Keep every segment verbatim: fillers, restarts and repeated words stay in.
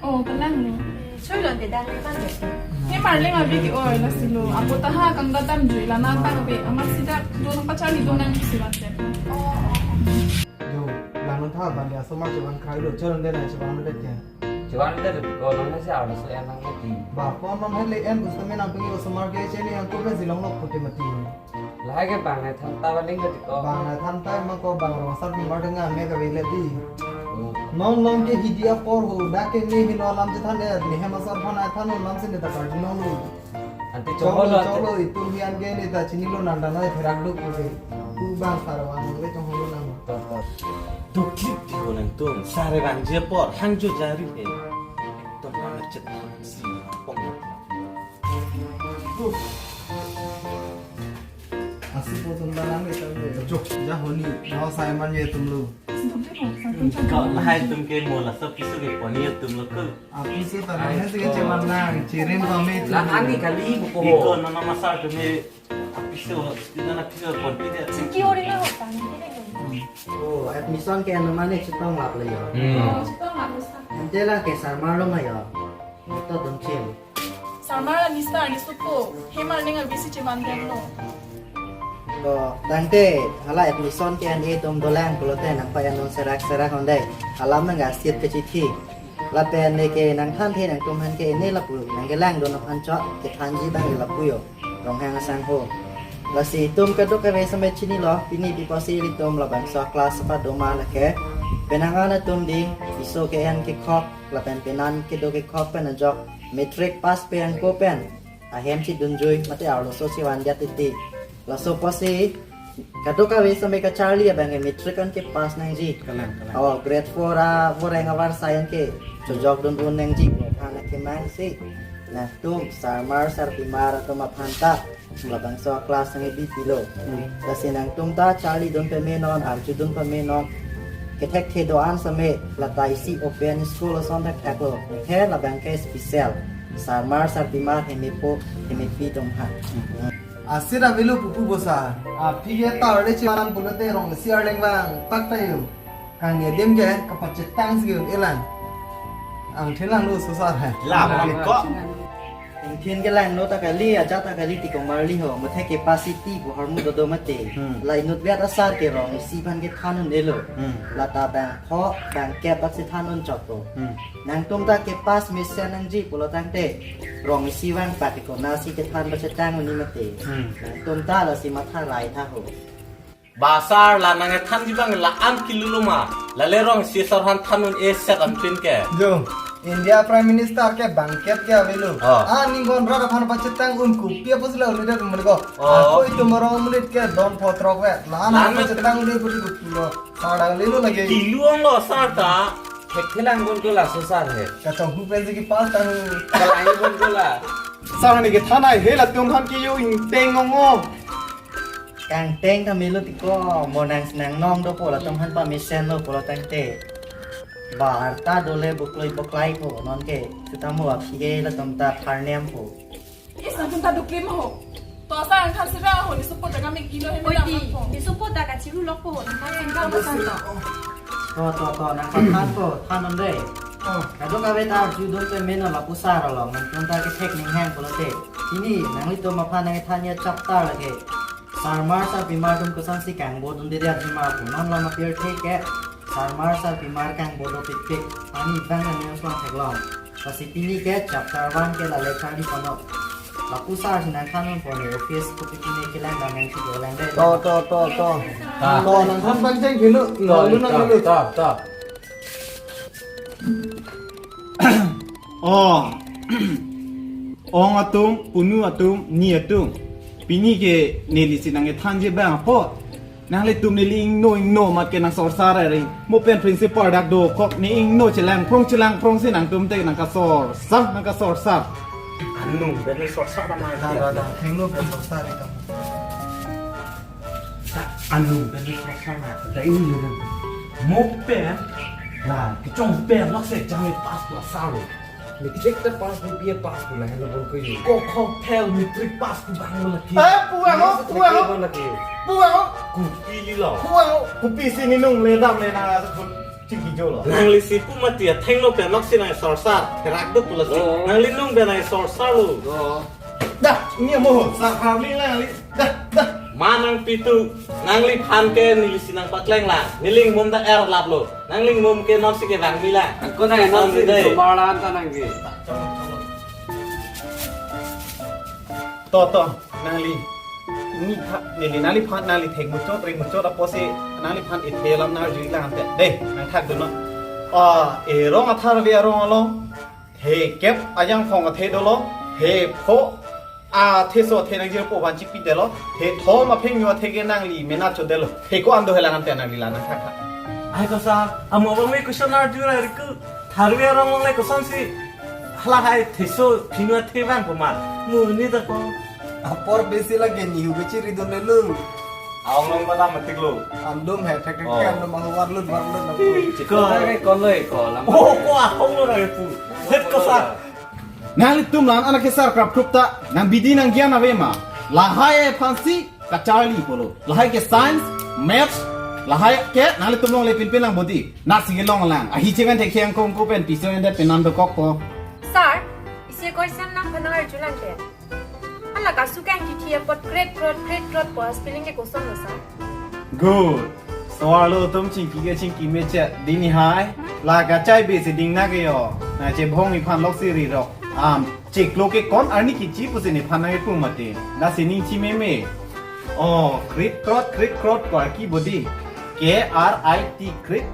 Oh, kalang lo. Choi lo de dan kan de. He marling abi ke-oi lasi lo. Apo ta ha kangdam damjui la nang ta ke amat sida do nang pacharli do nang si ba se. Oh. Jo, lang non tha ban ya osomar chevan khai lo. Choi lo de na chevan lo de ke. Chevan lo de ko non si arloso en nang mati. Ba, ko non hele en bus tame nang pingi osomar ke cheni ang ko pe silong lok pute mati. Lahai ke bang nai than ta ba ling ke ti ko. Bang nai than ta ma ko bang rong asarpimar denga me kave le ti. Oh. Non long ke hidi apor ho, dak ke ne hino alam chethan de, ne hem asar phan ai than non lam si ne ta karju non lo. Ante choklo, choklo, choklo, itum hi an ke ne ta chinilo nang ta noi therak duk ke. Tu bang sar bang le choklo nang. To, to. Duk klik di ho nangtum, sar bang je apor, hang jo jari he. Ekdom nang chet si pong. Asi po tum balang ni tam de. Jo, ja honi, nau Simon ye tum lo. Ko lahai tum ke mo la sab kisu ke poni ye tum lo ko. Apisu ta nang si ke cheman lang, chirin kami. La ani kali buko. Iko nama masar tum he apisu, tina na pisu pon pi de. Ki ori na ho tang, ki de. Oh, admission ke anu mane chetong lap le yo. Hmm. Oh, chetong lap le sa. Ante la ke sarmar lo ma yo. To dun chim. Sarmar ani star ni supo, hemar ning abisi cheman dem no. To, tangte, hala admission ke an e tum dolang pulote nang pa annon serak serak onde. Alam nang asit ke chithi. Lapen ne ke nang than the nangtum han ke ne lapu, nang kelang do nang han chok, kethanji bang ke lapu yo. Ronghang asangho. Lasi itum kadokave same chinilo, pini pi pusi ilitum labangso class apa doma lake. Penang an atum ding, piso ke-en kekhok, lapen penan kedo kekhok pen ajok, matric pass pe angko pen ahem chedunjui mate arloso chevan dia titi. Laso pusi kadokave same kacharli abang ke matric an ke pass nangji. Kalang, kalang. Oh, grade four a voreng avar science ke chojok dun un nangji. Aphan akemang si nangtum sarmar sarpimar atum aphan ta labangso class nang bi pilo. Hmm. Lasi nangtum ta charli dun pame non, arju dun pame non. Kethekthe do-an same lata isi open school ason thakthak lo. He labang ke special. Sarmar sarpimar hemepo hemepi atum ha. Hmm. Asi ra velo pupu bosa. Aphi ke tar le cheman pulote rong isi arleng vang tak tayo. Kang ne dem ke kapachetang si elang. Angthin lang lo so sar he. La, ko. Angthin kelang lo ta kali, ajat ta kali ti ko marli ho. Muthe capacity pu ahormu dodo mate. Hmm. La inutvet asar ke rong isi aphan kethan un-elo. Hmm. Lata bang pho, bang kep bak si than un chokpo. Hmm. Nangtum ta ke pass mesen nangji pulo tangte rong isi vang pa ke konasi kethan pachetang un-e mate. Hmm. Nangtum ta lasi matha rai tha ho. Ba sar, la nang ethanji bang la an kilulu ma. Lale rong isi asar aphan than un-e set an pin ke. Jo, India Prime Minister ke bangkep ke avelo. Oh. Aning gon rat aphan pachetang un kopi apos la un-e dak mun ko. Oh. Ako itum rong menit ke don pho throk ve. La an pachetang un-e puri kopi lo. Sar dak lelo lagi. Kilu ong lo sar ta. Thek thelang gon ko laso sar he. Kachonghu pen si ke pass tang. Kalang gon ko la. Sar ne kethan ai he latum aphan ke yo ingteng ong ong. Kangteng ta melo ti ko, mo nang nang nong dopo latum aphan pamesen lo pulo tangte. Barta dole bukloi buklai ko non ke. Sutamo aphi ke latum ta tharnem ko. Is nangtum ta duklim ho. To asar angkhan sira ho, ne support ta kami kilo he. Oi, mena ti, ko. Ne support ta kachiru lok po ho, nangkhan singkang ko san to. To, to, to, nangkhan than ko, than non de. Oh. Kadokave ta arju dun pame non lapu sar along, nangtum ta kethek ning hang pulote. Pini, nanglitum aphan nang than ya chapter lake. Sarmar sarpimar atum kosonsi kangbo dunde dia jima pu non lama pirthe ke. Sarmar sarpimar kangbo dopikpik. Ani bang ani osong theklong. Lasi pini ke chapter one ke lale charli ponlo. Lapu sar si nangthan un pon office kopi pini kelang dam nangsi dolang de. To, to, to, to. Ah. To, nangthan bang jeng dulu. To, nang dulu, to, nang dulu. To, to. Oh. Ong atum, punu atum, ni atum. Pini ke neli si nang ethanji bang apo. Nanglitum neli ingno ingno mat ke nang sorsar ari. Mo pen principal dak dokok ne ingno chelang prong chelang prong si nangtum te nang kasorsar, nang kasorsar. Anung pen sorsar ta nang. Da, da, da. Hengno pen sorsar ari ta. Da, anung pen sorsar na. Da ingno. Mo pen. Da, kechong pen lok se jang pass lo sar lo. Matric ta pass, B B A pass pu la helo bon ko yo. Ko khom phel matric pass pu bang lo lake. Eh, pu bang lo, pu bang lo. Bang lake. Pu bang lo. Kopi li lo. Pu bang lo. Kopi si ne nung le dam le na sa kun. Chingki jolo. Nangli si pu mati athengno pen nok si nang sorsar. Therak do pulo si. Oh. Nangli nung pen nang sorsar lo. Oh. Dah, ini mo, sar kami nangli. Dah, dah. Ma nangpi tu, nangliphan ke neli si nangpakleng lang. Neling mum ta er lap lo. Nangling mum ke non si ke bang mi lang. Ako na non si dai. Somarlan ta nangke. To, to, nangli. Ini kha, neli nangliphan nangli thek muchot, ring muchot apotsi nangliphan ithe alam nang arju lang te. Dei, nangthak dun non. Ah, erong athar ave arong along. Thekep ajang phong athe dolo. Thepho atheso athe nang jirpo van chipidetlo. Thethom apheng yo athe ke nangli mena chodetlo. Theko ando helang ante nangli la nangthak kha. Ai kosa, amo bang me question arju ra riku. Tharve arong le kosonsi. Hala hai theso phinu athe bang poma. Muni ta ko. Apor besi lagi ni hu besi ridun lelu. Aong long pada matik lo. Andum hai thek thek Oh. Andum ahu warlut warlut na. Chiko. Ko loi ko lam. Oh, ko ahong lo na pu. Het kosa. Nanglitum lan anak kesar krap krup ta nang bidi nang gian ave ma. Lahai aphansi kacharli pulo. Lahai ke science, maths, lahai ke nanglitum longle pinpin lang bodi. Nasi ke long lang. Ahi chemen thek hiang kong ko pen piso ende penan dokok ko. Sir, isi question nangphan nang arju lang ke. Hala kasu kangkithi apot kret krot kret krot pu spelling ke koson lo, sir? Good. So-arlo atum chingki ke chingki meche dini hai. La kachai besi ding na ke yo. Na chebhong iphan lok si rirok. Am, chiklo ke kon arni kichi pusi nephan nang ipu mati. Na sining chi meme. Oh, krit krot krit krot pu arki bodi. K R I T krit.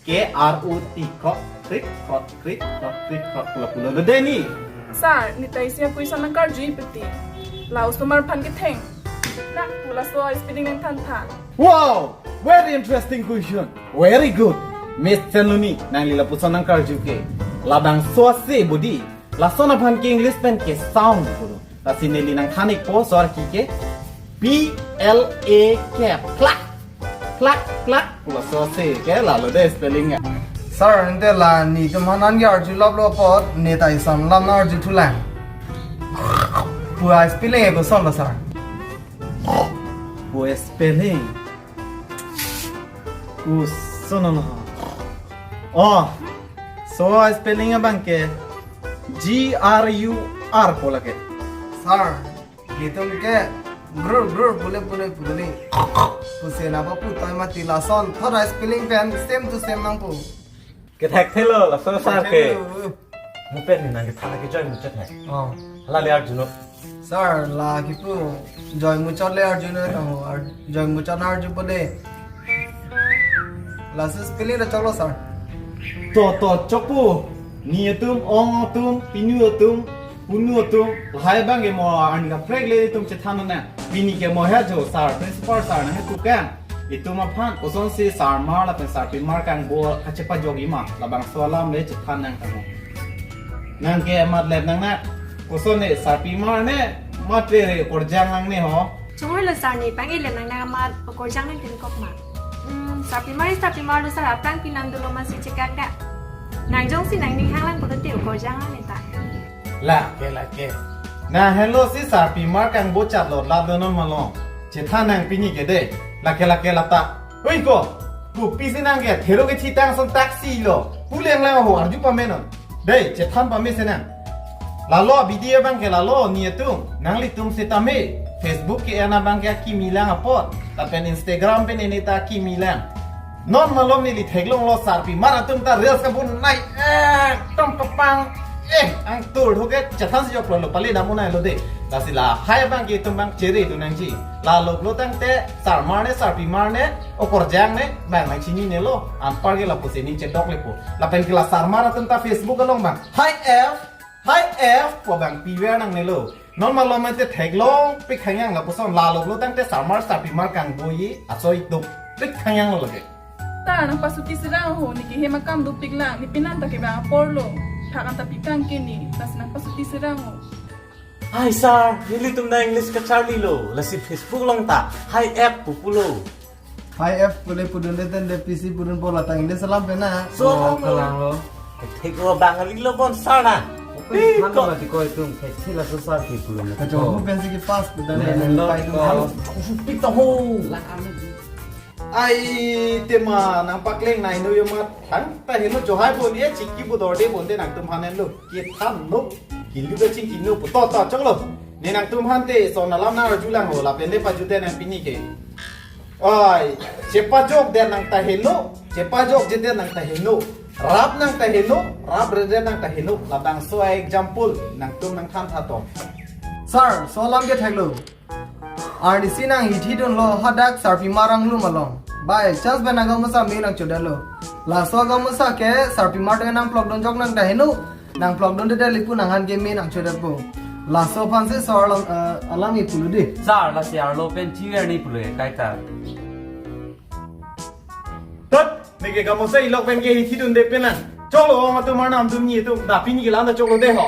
K R O T krot, krit krot, krit krot, krit krot, pulo pulo. Lo deni. Sir, neta isi question nang karju peti. La osomar aphan ketheng. Na, pula so spelling nangthan tha. Wow, very interesting question. Very good. Mister Luni, nangli lapuson nang karju ke. Labangso ase bodi. Lason aphan ke English pen ke sound pulo. Lasi neli nangthan ikpo so arki ke P L A K, plak, plak, plak. Laso ase ke lalo de spelling ya. Sir, ante la netum aphan nang arju lap lo apot, neta isi alam nang arju thu lang. Pu spelling ke koson lo, sir? Pu spelling. Koson lo. Oh, so spelling abang ke G R U R pu lake. Sir, netum ke grur grur pule pule pule. Pusi nangpapu toi mati, lason thora spelling pen same to same nangpu. Kethek thelo laso sir ke. Thelo. Mo pen ni nang kethan ke join muchot hai. Oh. Hala le arju non. Sir, la kipu join muchot le arju non, oh, ar-, join muchot nang arjupo de. Laso spelling ra choklo, sir. To, to, chokpo. Ni atum, ong atum, pinu atum, punu atum. Lahai abang ke mo arni kaprek le itum chethan non na. Pini ke mo he jo, sir, principal sir nang he tukang. Itum aphan kosonsi sarmar lapen sarpimar kangbo kachepajokji ma, labangso alam le chethan nang kamo. Nang ke mat lep nang na. Koson ne, sarpimar ne, mate re korjang nang ne ho. Chongoi lo sir, ne pang-i lep nang na mat korjang nang tin kok ma. Hmm, sarpimar, sarpimar lo sir, aphrang pinam dolo masi chekak da. Nang jongsi nangning hang lang pulote korjang nang ne ta. Lake, lake. Nang helo si sarpimar kangbo chat lo la donon malom. Chethan nang pini ke de. Lake, lake lata. Oi ko. Kopisi nang ke thero ke chitang son taxi lo. Puleng lang ho arju pame non. De, chethan pame si nang. Lalo video abang ke lalo ni atum. Nanglitum setame Facebook ke-en abang ke akimi lang apot. Lapen Instagram pen ini ta akimi lang. Non malom neli theklong lo sarpimar atum ta reels kabun nai, eh, tong kepang, eh, angtur hoke chethan si jok lo pale namu nai lo de. Lasi lahai abang ke itum abang chere tu nangji. Lalo lo tangte sarmar ne sarpimar ne okorjang ne bang nang chinine lo. Anpar ke lapusi ning chedok lepo. Lapen ke la sarmar atum ta Facebook along abang. Hi F, hi F, pu abang piver nangne lo. Non malom ante theklong pik hangyang lapuson lalo lo tangte sarmar sarpimar kangboji asoi dopik hangyang lo lake. Ta nangpasuti serang ho, ne kehem akam dopik lang, ne penan ta kevang apor lo. Thak anta pikang ke ne, tas nangpasuti serang ho. Hi sir, nelitum na English kacharli lo, lasi Facebook along ta hi F pu pulo. Hi F pule pudun de ten de pisi pudun pola tang de salam pena. So, oh, kalang lo. Thek lo bang ali lo bon sir na. Open than lo mati ko itum thek thila so sir ki pudun. Kajo hu pensi ki pass pudun ne, ne, lo, pai tum ko. Halo. Pik to ho. La kami. Ai tema nangpakleng nai no yo mat. Tangta heno chohai bol ye chiki budor de bonde nangtum hanen lo. Kethan no. Kilu ka chingki no puto to choklo. Ne nangtum hante son alam na arjulang ho lapen de pajute nang pini ke. Oi, chepajok de nangta heno. Chepajok je de nangta heno. Rap nangta heno. Rap re de nangta heno. Labangso a example nangtum nangthan tha to. Sir, so alam ke theklo. Arnisi nang hithi dunlo hadak sarpimar anglum along. By chance pen agamusa me nangchodetlo. Laso agamusa ke sarpimar tong nangplok dunjok nangta heno. Nangplok dunde deli pu nanghan ke me nangchodetpo. Laso aphansi sir alam, eh, alam ipulo de. Sir, lasi arlo pen chiver ni pulo kaita. Tot, neke gamusa ilok pen ke hithi dunde pen na. Choklo ong atum arnam atum ni atum. Da pini ke landa choklo de ho.